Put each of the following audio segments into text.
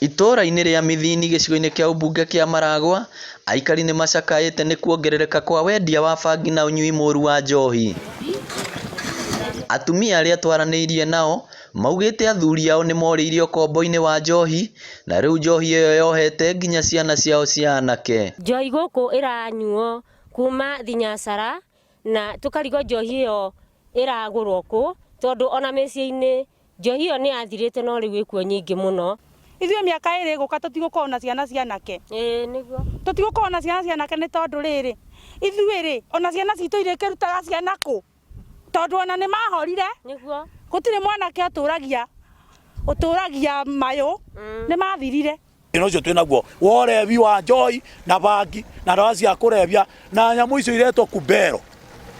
Itũũra-inĩ rĩa Mithini gĩcigo-inĩ kĩa ũmbunge kĩa Maragua, aikari nĩ macakaĩte nĩ kuongerereka kwa wendia wa bangi na ũnyui mũru wa njohi. Atumia arĩa twaranĩirie nao maugĩte athuri ao nĩmorĩire ũkombo-inĩ wa njohi na rĩu njohi ĩyo yohete nginya ciana ciao cia anake. Njohi gũkũ ĩranyuo kuma thinyacara na tũkarigwo njohi ĩyo ĩragũrwo kũ tondũ ona mĩciĩ-inĩ njohi ĩyo nĩ yathirĩte no rĩu ĩkuo nyingĩ mũno. Ithuĩ mĩaka ĩrĩ ĩgũka tũtigũkorwo na ciana cia anake. Ĩĩ nĩguo. Tũtigũkorwo na ciana cia anake nĩ tondũ rĩrĩ, ithuĩ rĩ, ona ciana citũ irĩkĩrutaga ciana kũ? Tondũ ona nĩ mahorire. Nĩguo. Gũtirĩ mwanake ũtũragia ũtũragia mayũ, nĩ mathirire. Thĩna ũcio twĩ naguo wa ũrebi wa njohi na bangi na ndawa cia kũrebia na nyamũ icio iretwo kubero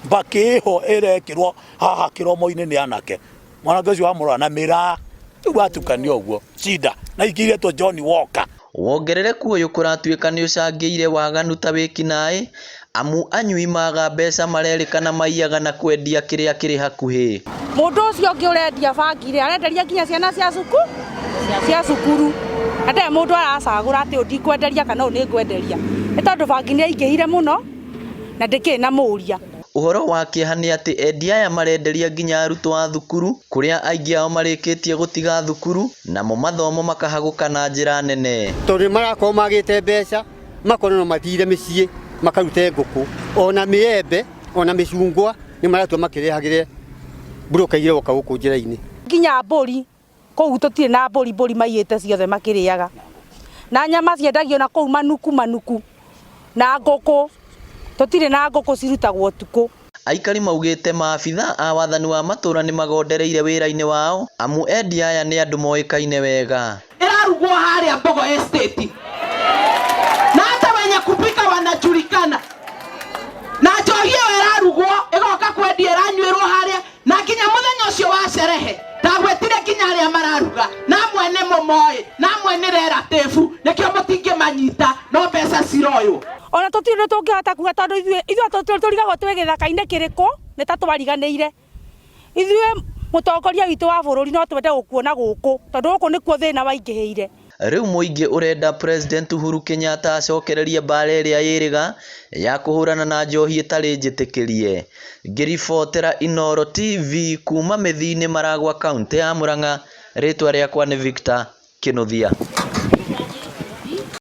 mbakĩ ĩho ĩrekĩrwo haha kĩromo-inĩ nĩ anake mwanake ũcio wamũrora na mĩraa rĩu atukania ũguo cinda na ingĩ iretwo Johnny Walker. Wongerereku ũyũ kũratuĩka nĩũcangĩire waganu ta wĩkinaĩ amu anyui maga mbeca marerĩkana maiyaga na kwendia kĩrĩa kĩrĩ hakuhĩ. Mũndũ ũcio ũngĩ ũrendia bangi rĩ, arenderia nginya ciana cia cuku cia cukuru na ndarĩ mũndũ aracagũra atĩ ũyũ ndikwenderia kana ũyũ nĩ ngwenderia, nĩ tondũ bangi nĩ yaingĩhire mũno na ndĩkĩrĩ na mũria. Ũhoro wa kĩeha nĩ atĩ endia aya marenderia nginya arutwo a thukuru kũrĩa aingĩ ao marĩkĩtie gũtiga thukuru namo mathomo makahagũka na njĩra nene. Tondũ nĩ marakorwo magĩte mbeca makona no mathire mĩciĩ makarute ngũkũ ona mĩembe ona mĩcungwa nĩ maratua makĩrehagĩre mburoka iroka gũkũ njĩra-inĩ. Nginya mbũri Kũu tũtirĩ na mbũri, mbũri maiyĩte ciothe makĩrĩaga. Na nyama ciendagio na kũu manuku manuku. Na ngũkũ, tũtirĩ na ngũkũ cirutagwo ũtukũ. Aikari maugĩte maabithaa a wathani wa matũra nĩmagondereire wĩra-inĩ wao amu endia aya nĩ andũ moĩkaine wega. Ĩrarugwo harĩa Mbogo Estate na hata wenye kupika wanajulikana na njohi ĩyo ĩrarugwo ĩgoka kwendia ĩranyuĩrwo harĩa Na nginya mũthenya ũcio wa cerehe ndagwetire nginya arĩa mararuga, na amwe nĩ mũmoĩ, na amwe nĩ relative, nĩkĩo mũtingĩmanyita, no mbeca ciroywo. Ona tũtirĩ ũndũ tũngĩhota kuga tondũ ithuĩ ithuĩ tũrigagwo twĩ gĩthaka-inĩ kĩrĩkũ, nĩ ta twariganĩire. Ithuĩ mũtongoria witũ wa bũrũri no twende gũkuona gũkũ, tondũ gũkũ nĩkuo thĩna waingĩhĩire. Rĩu mũingĩ ũrenda President Uhuru Kenyatta acokererie mbaara ĩrĩa ĩrĩga ya kũhũrana na njohi ĩtarĩ njĩtĩkĩrie. Ngĩribotera Inooro TV kuma Mĩthiinĩ Maragwa kauntĩ ya Murang'a, rĩtwa rĩakwa nĩ Victor Kĩnuthia.